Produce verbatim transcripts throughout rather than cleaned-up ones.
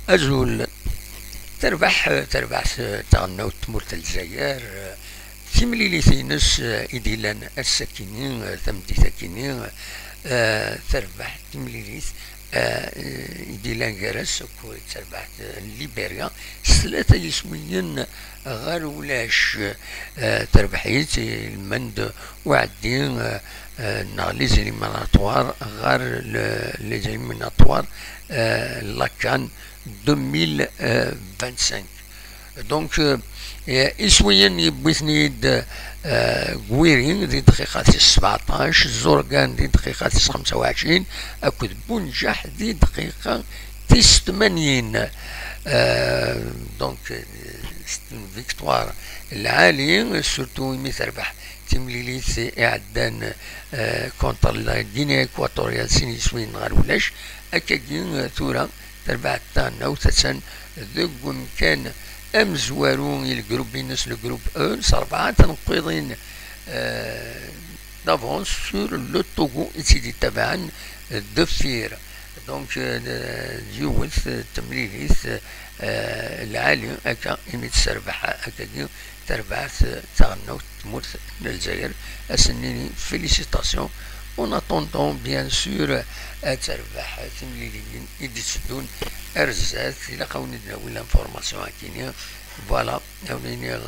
Azul. Terbeḥ, terbeḥ taɣelnawt n tmurt n Lezzayer, timlilit-ines i d-illan ass-akini, tameddit-akini, terbeḥ timlilit i d-illan gar-as akked terbaɛt n Liberya s tlata yiswiyen ɣer ulac. Terbeḥ-itt ilmend uɛeddi neɣ les éliminatoires ɣer les éliminatoires, la CAN deux mille vingt-cinq. Donc, iswiyen yewwi-ten-id Gwiri di dqiqa tis sebɛeṭac, Zurgan di dqiqa tis xemsa u ɛecrin, akked Bunǧaḥ di dqiqa tis tmanyin. Donc, c'est une victoire lɛali, surtout imi terbeḥ timlilit iɛeddan contre la Guinée équatoriale sin yiswiyen ɣer ulac. Akkagi, tura terbeɛt taɣelnawt attan deg umkan amezwaru i lgrub-ines, le groupe E, s rebɛa tneqqiḍin d'avance sur le Togo i tt-id-ittabaɛen deffir. Donc, d yiwet n temlilit lɛali akka imi tserbeḥ akkagi terbeɛt taɣelnawt n tmurt n Lezzayer. Ad sen-nini félicitations. En attendant, bien sûr, ad terbeḥ timliliyin i d-itteddun ar zdat. Ilaq-awen ad d-nawi l'information akini. Voilà, ad awen-iniɣ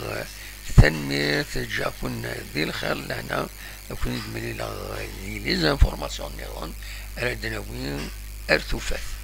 tanemmirt, ǧǧiɣ-ken di lxir, lehna. Ad ken-id-mlileɣ di les informations nniḍen ara d-nawi ar tufat.